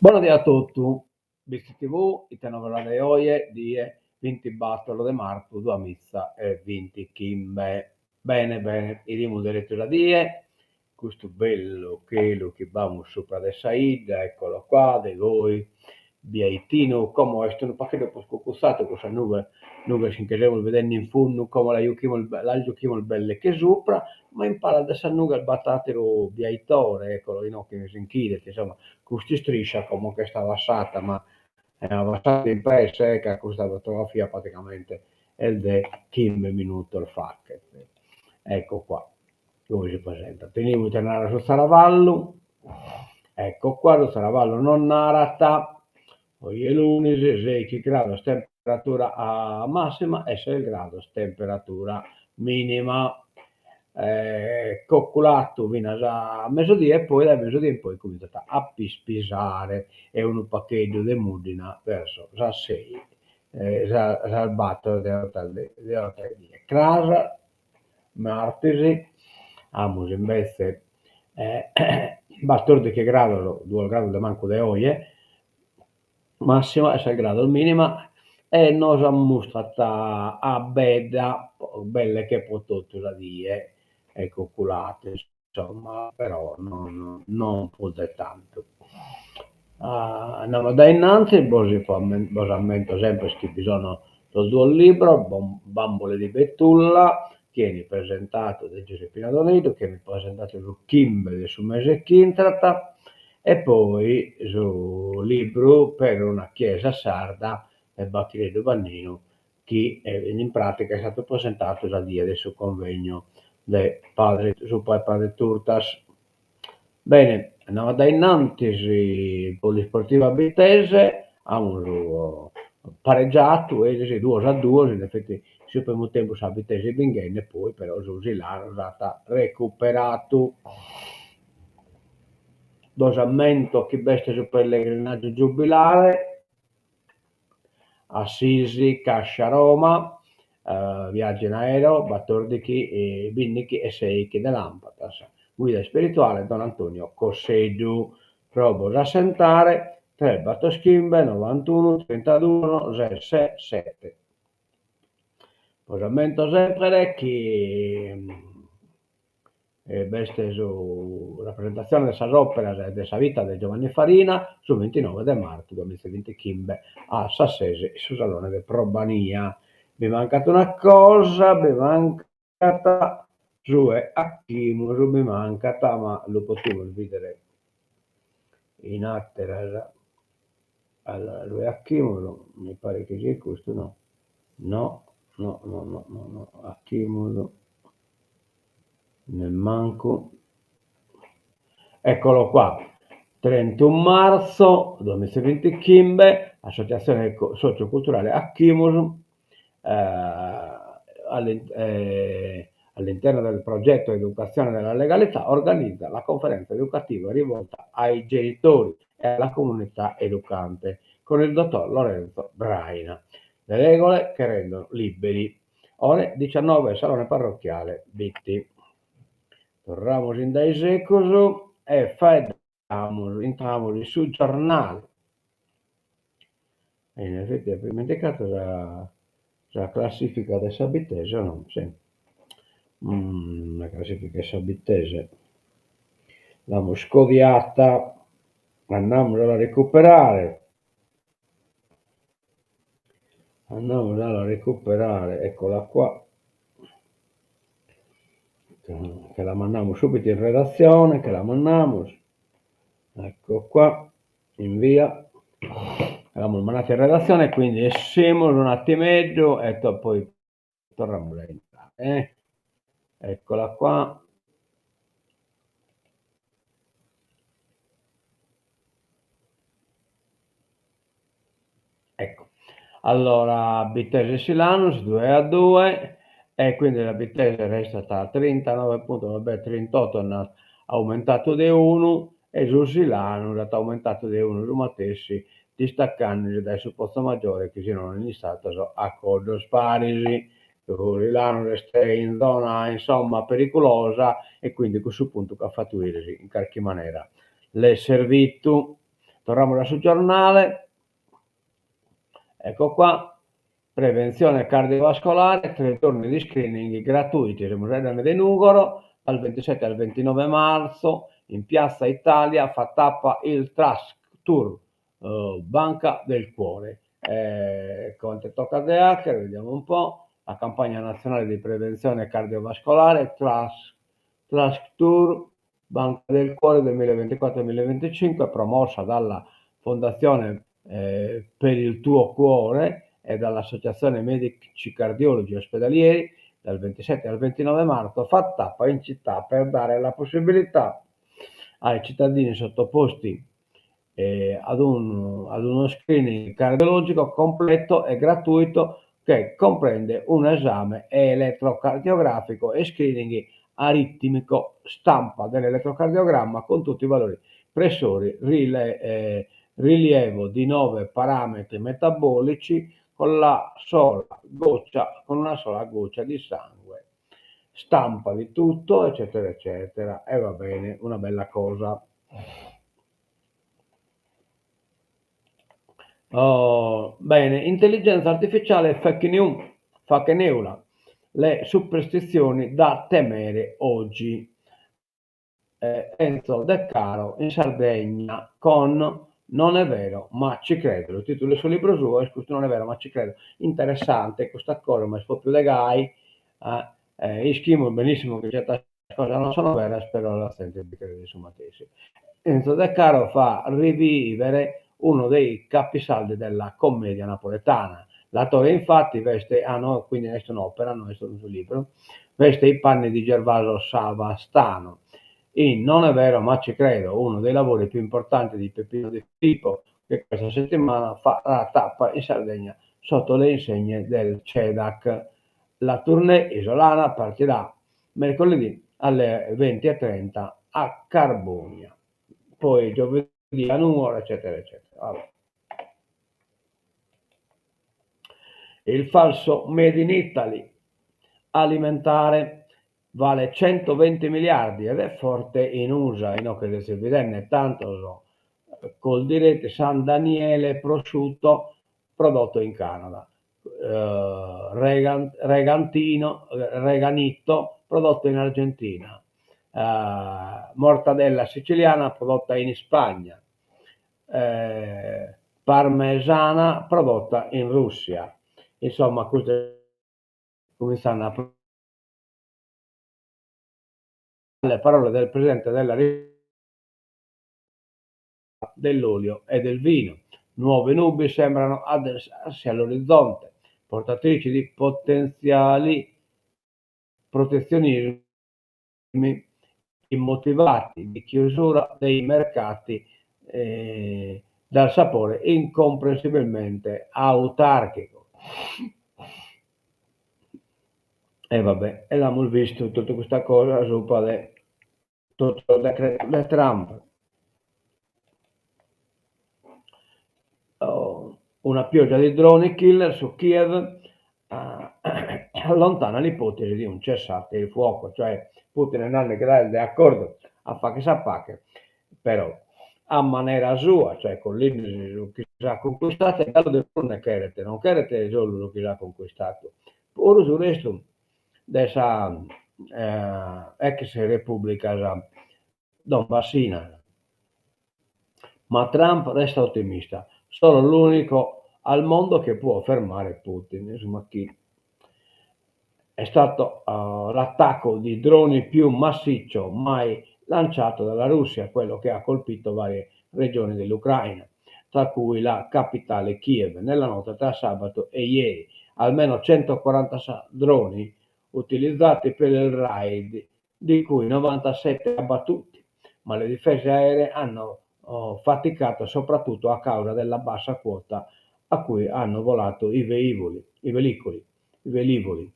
Bona die a totu, Bitzi TV, ite novas de oje, die bintibator de martu duamiza e bintichimbe. Bene bene, 'idimus deretu sa die, custu bellu chelu chi b'amus supra de sa 'idda, eccolo qua, de goi, biaitinu, como est unu pagheddu prus cucutzadu cun sas nughes, nughes chi nche semus bidende in fundu, como la juchimus las juchimus belle che supra, ma in palas de sas nughes b'at ateru biaitore, eccolo inoghe chi si nch'idet, insomma, custa istriscia como ch'est avassada, ma est avassada in presse ca custa fotografia praticamente est de chimbe minutos faghet, ecco qua, goi si presentat. Tenimus ite narat su tzaravallu, ecco qua, su tzaravallu nos narat, oje lunis, seichi grados temperatura massima e ses grados temperatura minima. Coculatu finas a mesudie e poi dae mesudie in poi cumintzat a pispisare e unu pagheddu de muddina verso sas sei, sas bator de 'orta de die. Cras, martis, amus imbetze batòrdighi grados, duos grados de mancu de oje, massima e ses grados minima e nos ammustrat abbedda belle che pro totu sa die e coculatu insomma, però non non prus de tantu. Andamus dae innantis, bos bos ammento sempre chi bi sono sos duos libros, Bambole di Betulla, chi 'enit presentadu de Giuseppina Doneddu, chi 'enit presentadu su chimbe de su mese ch'intrat, E poi su libru Per una chiesa sarda de Bachileddu Panninu chi in pratica est istadu presentadu sa die de su convegno de padre supra 'e padre Turtas. Bene, andamus dae innantis, Polisportiva Bittese, amus pareggiatu eris duos a duos, in effetti su primu tempus sa Bittese binghende, poi però su Silanus at recuperatu. Bos ammento chi b'est su pellegrinàgiu giubilare, Assisi, Cascia Roma, viàgiu in aereo, batòrdighi, bìndighi e sèighi de làmpadas, guida ispirituale Don Antonio Cosseddu. Pro bos assentare, tres bator chimbe, novantunu, trintaduos, ses ses sete. Bos ammento semper chi B'est su rapresentatzione de sas òperas e de sa vita de Giovanni Farina su bintinove de martu duamiza e bintichimbe a sas ses in su salone de Probania. Bi mancat una cosa, bi mancat su 'e achimus, bi mancat, ma lu potimus bìdere in àteras, allora su 'e achimus mi paret chi siet custu, no, no, no, no, no, no, achimus Nemmancu. Eccolo qua, trentunu marzo duamiza e bintichimbe, associatzione socioculturale Achimus, all'interno del progetto Educazione della legalità organizza la conferenza educativa rivolta ai genitori e alla comunità educante con il dottor Lorenzo Braina. Le regole che rendono liberi. Ore diciannove Salone parrocchiale Bitti. Torramus in dae segus e faeddamus, intramus in su giornale. E in effetti apo ismenticadu sa sa classifica de sa Bittese o no? Si. La classifica 'e sa Bittese l'amus codiata, andamus a la recuperare. Andamus a la recuperare, eccola qua, che la mandamus subito in redazione, che la mandamus, ecco qua, invia, l'amus mandata in redazione, quindi essimus un'attimeddu e poi torramus a intrare, eh. Eccola qua. Ecco, allora Bittese Silanus 2 a 2 e quindi la Bittese restat a 39 puntos, vabbè 38 at aumentatu de unu e su Silanus at aumentatu de unu su matessi distacandesi dae su Pozzomaggiore chi si nono fin istados a coddos paris. Su Silanus est in zona insomma periculosa e quindi cussu puntu chi at fatu eris in carchi manera l'est servitu. Torramus a su giornale, ecco qua, prevenzione cardiovascolare, tre giorni di screening gratuiti, semus faeddende de Nùgoro, dal 27 al 29 marzo in Piazza Italia fa tappa il Trask Tour Banca del Cuore. Comente tocat de 'achere, vediamo un po', la campagna nazionale di prevenzione cardiovascolare Trask Trask Tour Banca del Cuore 2024-2025 promossa dalla Fondazione Per il tuo cuore e dall'Associazione Medici Cardiologi Ospedalieri dal 27 al 29 marzo fa tappa in città per dare la possibilità ai cittadini sottoposti ad un, ad uno screening cardiologico completo e gratuito che comprende un esame elettrocardiografico e screening aritmico, stampa dell'elettrocardiogramma con tutti i valori pressori, rile, eh, rilievo di 9 parametri metabolici con la sola goccia, con una sola goccia di sangue. Stampa di tutto, eccetera, eccetera. E va bene, una bella cosa. Oh, bene, intelligenza artificiale e fake news, fake neula, le superstizioni da temere oggi. Eh, Enzo De Caro in Sardegna con Non è vero, ma ci credo. Su titulu de su libru suo est custu Non è vero, ma ci credo. Interessante custa cosa, ma est propriu de gai, eh, ischimus benissimo chi certas cosas non sono veras, però la zente bi credet su matessi. Enzo De Caro fa rivivere uno dei capisaldi della commedia napoletana. L'attore infatti veste, ah no, quindi est un'opera, no est unu libru, veste i panni di Gervaso Savastano in Non è vero ma ci credo, uno dei lavori più importanti di Peppino De Filippo, che questa settimana farà tappa in Sardegna sotto le insegne del CEDAC. La tournée isolana partirà mercoledì alle 20:30 a Carbonia, poi giovedì a Nuoro, eccetera, eccetera. Vabbè. Il falso Made in Italy alimentare vale 120 miliardi ed è forte in USA, inoghe seus bidende tantos Coldiretti San Daniele prosciutto prodotto in Canada, Regantino, Reganito prodotto in Argentina, mortadella siciliana prodotta in Ispagna, parmesana prodotta in Russia. Insomma custas cumintzant a Le parole del presidente della dell'olio e del vino. Nuove nubi sembrano addensarsi all'orizzonte, portatrici di potenziali protezionismi immotivati, di chiusura dei mercati eh, dal sapore incomprensibilmente autarchico. E vabbè, e l'amus bistu totu custa cosa subra de totu sos decretos de Trump. Una pioggia di droni killer su Kiev allontana l'ipotesi di un cessate il fuoco, cioè Putin est nande chi est de acordu a fagher sa paghe, però a manera sua, cioè collindesi su chi s'at conquistadu e galu de prus nde cheret, non cheret solu su chi s'at conquistadu, puru su restu de sa ex repùblicas donbassinas. Ma Trump resta ottimista, Sono l'unico al mondo che può fermare Putin. Insomma chi è stato uh, l'attacco di droni più massiccio mai lanciato dalla Russia, quello che ha colpito varie regioni dell'Ucraina, tra cui la capitale Kiev, nella notte tra sabato e ieri. Almeno 146 droni utilizzati per il raid, di cui 97 abbattuti, ma le difese aeree hanno oh, faticato soprattutto a causa della bassa quota a cui hanno volato i velivoli, i veicoli, i velivoli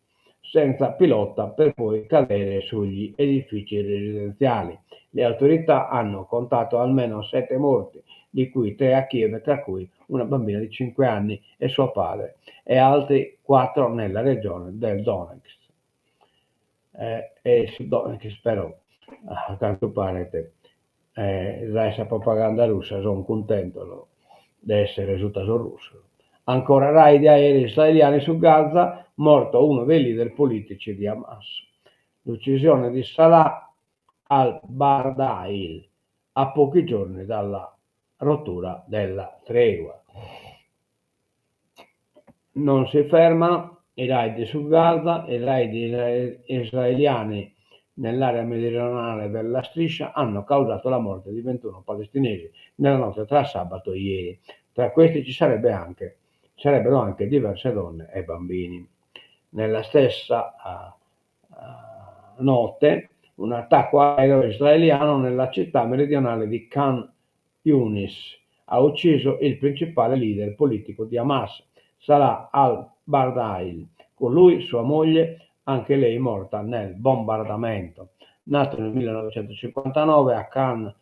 senza pilota per poi cadere sugli edifici residenziali. Le autorità hanno contato almeno 7 morti, di cui 3 a Kiev, tra cui una bambina di 5 anni e suo padre, e altri 4 nella regione del Donetsk. Eh, e su Donetsk però, a quanto pare, Dae sa propaganda russa son cuntentos de èssere suta sos russos. Ancora raid aerei israeliani su Gaza, morto uno dei leader politici di Hamas. L'uccisione di Salah al-Bardayil a pochi giorni dalla rottura della tregua. Non si fermano i raid su Gaza, i raid israeliani nell'area meridionale della striscia hanno causato la morte di 21 palestinesi nella notte tra sabato e ieri. Tra questi ci sarebbe anche, sarebbero anche diverse donne e bambini. Nella stessa uh, notte un attacco aereo israeliano nella città meridionale di Khan Yunis ha ucciso il principale leader politico di Hamas, Salah al-Bardayil. Con lui sua moglie, anche lei morta nel bombardamento. Nato nel 1959 a Khan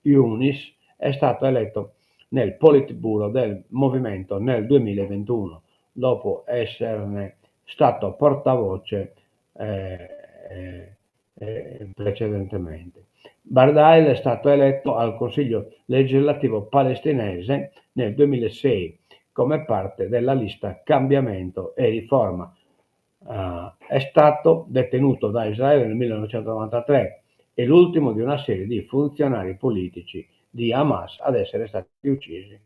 Yunis, è stato eletto nel Politburo del movimento nel 2021, dopo esserne stato portavoce eh, eh, eh, precedentemente. Bardayil è stato eletto al Consiglio legislativo palestinese nel 2006 come parte della lista Cambiamento e Riforma. Uh, è stato detenuto da Israele nel 1993 e l'ultimo di una serie di funzionari politici di Hamas ad essere stati uccisi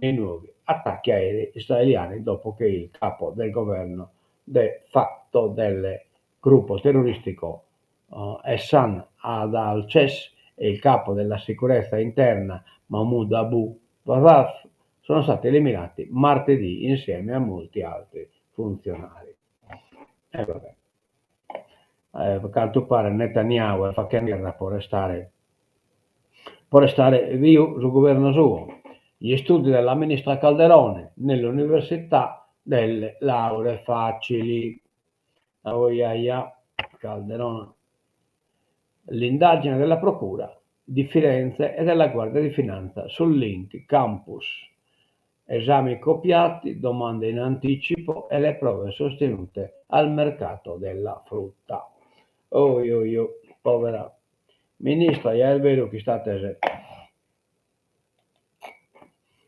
nei nuovi attacchi aerei israeliani dopo che il capo del governo de facto del gruppo terroristico uh, Essam Adalches e il capo della sicurezza interna Mahmoud Abu Wafaa sono stati eliminati martedì insieme a molti altri funzionari. E vabbè. Eh, cantu paret Netanyahu est faghende gherra pro restare, pro restare viu su guvernu suo. Gli studi della ministra Calderone nell'università delle lauree facili. Oiaia, Calderone. L'indagine della Procura di Firenze e della Guardia di Finanza sul link Campus. Esami copiati, domande in anticipo e le prove sostenute al mercato della frutta. Oi oi oi, povera ministra, ja est beru chi istates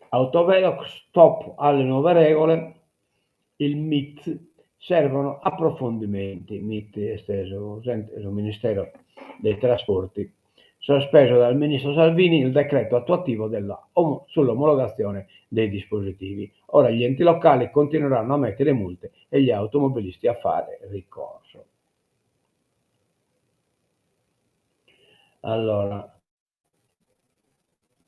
Autovelox, stop alle nuove regole, il MIT, servono approfondimenti, MIT est su su Ministero dei Trasporti, sospeso dal ministro Salvini il decreto attuativo della sull'omologazione dei dispositivi. Ora gli enti locali continueranno a mettere multe e gli automobilisti a fare ricorso. Allora,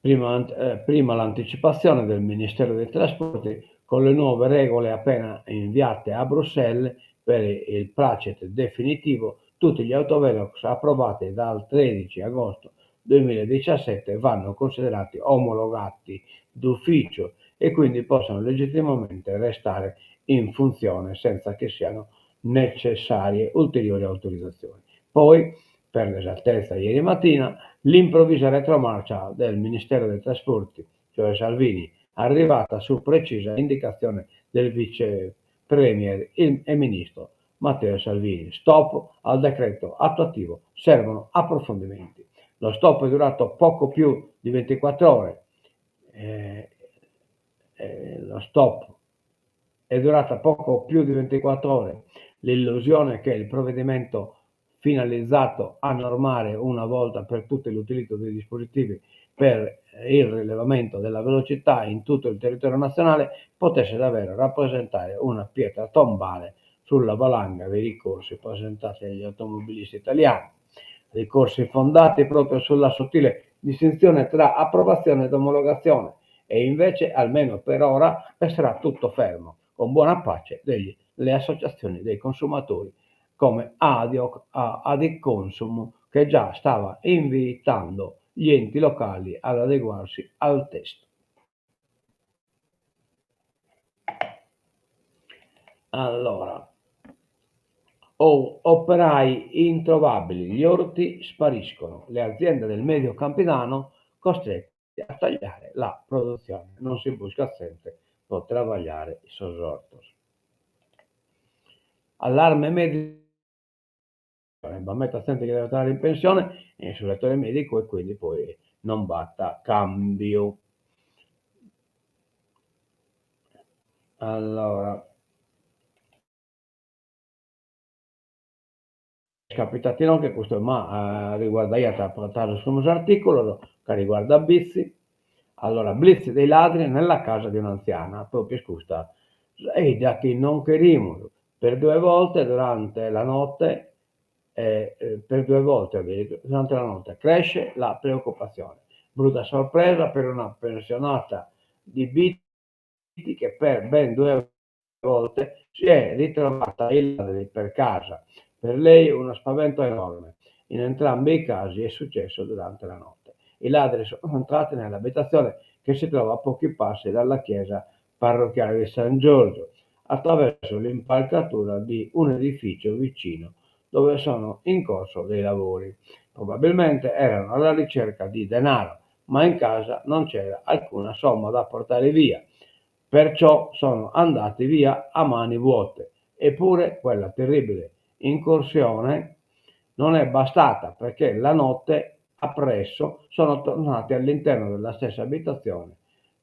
Prima, eh, prima l'anticipazione del Ministero dei Trasporti con le nuove regole appena inviate a Bruxelles per il placet definitivo, tutti gli autovelox approvati dal 13 agosto 2017 vanno considerati omologati d'ufficio e quindi possono legittimamente restare in funzione senza che siano necessarie ulteriori autorizzazioni. Poi, per l'esattezza ieri mattina, l'improvvisa retromarcia del Ministero dei Trasporti, cioè Salvini, arrivata su precisa indicazione del vice premier e ministro Matteo Salvini. Stop al decreto attuativo, servono approfondimenti. Lo stop è durato poco più di 24 ore. Eh, eh, lo stop è durata poco più di 24 ore. L'illusione che il provvedimento finalizzato a normare una volta per tutte l'utilizzo dei dispositivi per il rilevamento della velocità in tutto il territorio nazionale potesse davvero rappresentare una pietra tombale sulla valanga dei ricorsi presentati dagli automobilisti italiani. Ricorsi fondati proprio sulla sottile distinzione tra approvazione ed omologazione e invece, almeno per ora, resterà tutto fermo, con buona pace delle associazioni dei consumatori come Adio, Adiconsum, che già stava invitando gli enti locali ad adeguarsi al testo. Allora, oh, operai introvabili, gli orti spariscono, le aziende del medio Campidano costrette a tagliare la produzione, non si buscat zente pro trabagliare sos ortos. Allarme medico, b'at meda zente chi devet andare in pensione in su settore medicu e quindi poi non b'at càmbiu. Allora. Capitat inoghe custu ma riguardaiat atrus primos artìculos ca riguardat Bitzi. Allora blitz dei ladri nella casa di un'anziana, pròpiu est custa sa 'idda chi non cherimus, per due volte durante la notte per due volte durante la notte cresce la preoccupazione. Brutta sorpresa per una pensionata di Bitti che per ben due volte si è ritrovata i ladri per casa. Per lei uno spavento enorme. In entrambi i casi è successo durante la notte. I ladri sono entrati nell'abitazione che si trova a pochi passi dalla chiesa parrocchiale di San Giorgio, attraverso l'impalcatura di un edificio vicino dove sono in corso dei lavori. Probabilmente erano alla ricerca di denaro, ma in casa non c'era alcuna somma da portare via. Perciò sono andati via a mani vuote. Eppure quella terribile incursione non è bastata perché la notte appresso sono tornati all'interno della stessa abitazione,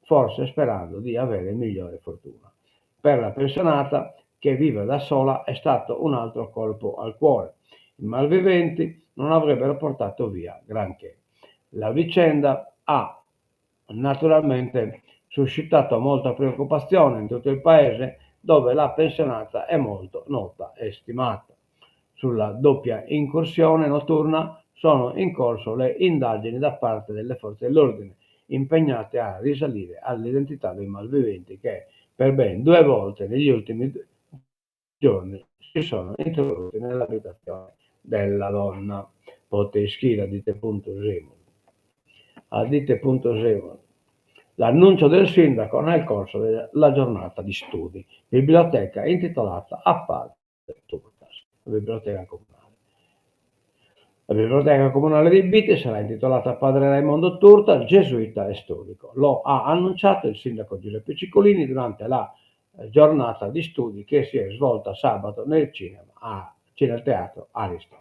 forse sperando di avere migliore fortuna. Per la pensionata, che vive da sola, è stato un altro colpo al cuore. I malviventi non avrebbero portato via granché. La vicenda ha naturalmente suscitato molta preoccupazione in tutto il paese dove la pensionata è molto nota e stimata. Sulla doppia incursione notturna sono in corso le indagini da parte delle forze dell'ordine impegnate a risalire all'identità dei malviventi che per ben due volte negli ultimi giorni si sono introdotti nell'abitazione della donna. Pote ischire a ite puntu semus. A ite puntu semus. L'annuncio del sindaco nel corso della giornata di studi. Biblioteca intitolata a padre Turtas, la biblioteca comunale. La biblioteca comunale di Bitti sarà intitolata a padre Raimondo Turtas, gesuita e storico. Lo ha annunciato il sindaco Giuseppe Ciccolini durante la giornata di studi che si è svolta sabato nel cinema a nel teatro Ariston.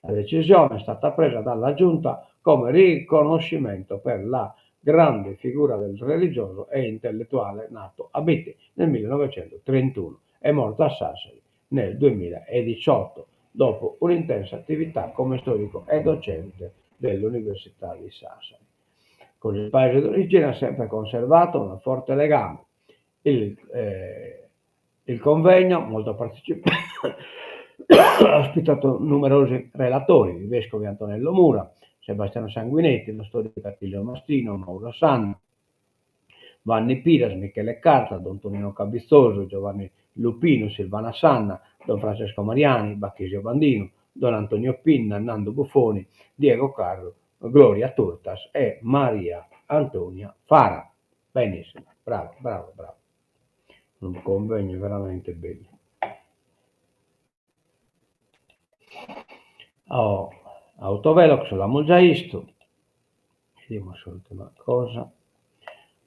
La decisione è stata presa dalla giunta come riconoscimento per la grande figura del religioso e intellettuale nato a Bitti nel 1931 e morto a Sassari nel 2018, dopo un'intensa attività come storico e docente dell'Università di Sassari. Con il paese d'origine ha sempre conservato un forte legame. Il, eh, il convegno, molto partecipato, ha ospitato numerosi relatori, i vescovi Antonello Mura, Sebastiano Sanguinetti, lo storico Attilio Mastino, Mauro Sanna, Vanni Piras, Michele Carta, Don Tonino Cabizzosu, Giovanni Lupinu, Silvana Sanna, Don Francesco Mariani, Bachisio Bandinu, Don Antonio Pinna, Nando Buffoni, Diego Carru, Gloria Turtas e Maria Antonia Fara. Benissimo, bravo, bravo, bravo. Unu convegnu veramente bellu. Oh, autovelox l'amus giai 'istu. Bidimus s'ùrtima cosa.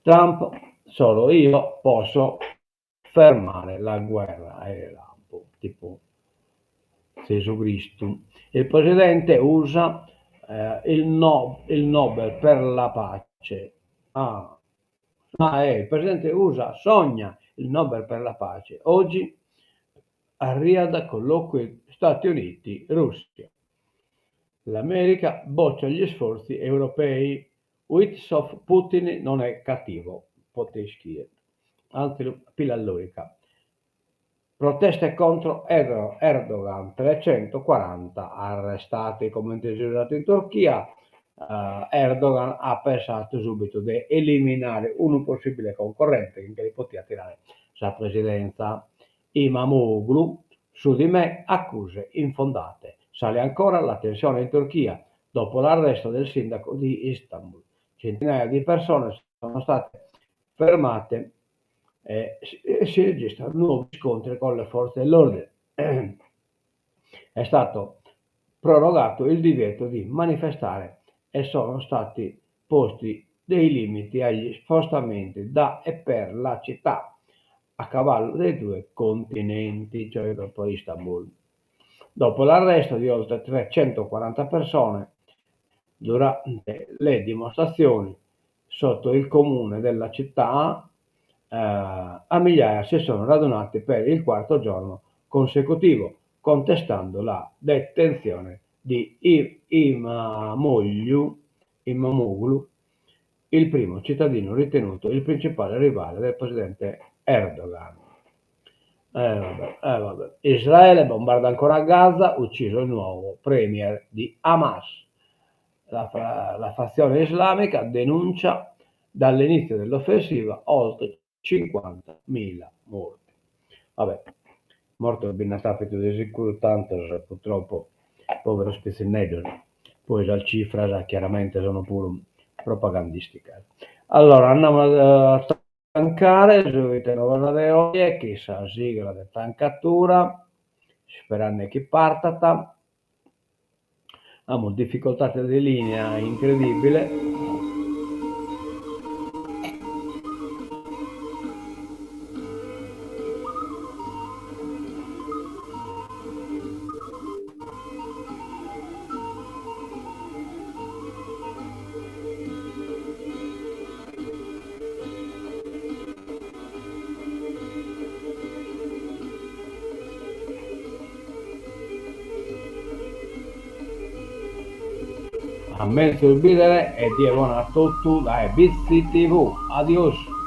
Trump, solo io posso fermare la guerra. E lampu, tipu Zesu Cristu. Il presidente Usa il no il Nobel per la pace. Ah, ah eh, il presidente Usa sogna il Nobel per la pace. Oggi a Riyadh colloqui Stati Uniti, Russia. L'America boccia gli sforzi europei. Witkoff Putin non è cattivo, pote ischire. Anzi, pilallorica. Proteste contro Erdogan, 340 arrestati. Comente si usat in Turchia, Erdogan at pensadu subitu de eliminare unu possibile concorrente chi nche li potiat tirare sa presidenza. Imamoglu, su di me accuse infondate. Sale ancora la tensione in Turchia dopo l'arresto del sindaco di Istanbul. Centinaia di persone sono state fermate e si registrano nuovi scontri con le forze dell'ordine. È stato prorogato il divieto di manifestare e sono stati posti dei limiti agli spostamenti da e per la città a cavallo dei due continenti, cioè dopo Istanbul. Dopo l'arresto di oltre 340 persone. Durante le dimostrazioni sotto il comune della città a migliaia si sono radunati per il quarto giorno consecutivo contestando la detenzione di Imamoglu, Imamoglu, il primo cittadino ritenuto il principale rivale del presidente Erdogan. Eh vabbè, eh vabbè. Israele bombarda ancora Gaza, ucciso il nuovo premier di Hamas. La, la fazione islamica denuncia dall'inizio dell'offensiva oltre 50.000 morti. Vabbè, mortos bi nd'at apidu de sicuru tantos, purtroppo, poveros pitzinneddos. Poi sas cifras chiaramente sono puru propagandisticas. Allora, andamus a tancare su Ite Novas de oe, chin sa sigla de tancatura, isperande chi partat. Amus difficoltade de linea incredibile. A menzus bìdere e die bona a totu dae Bitzi TV. Adiosu.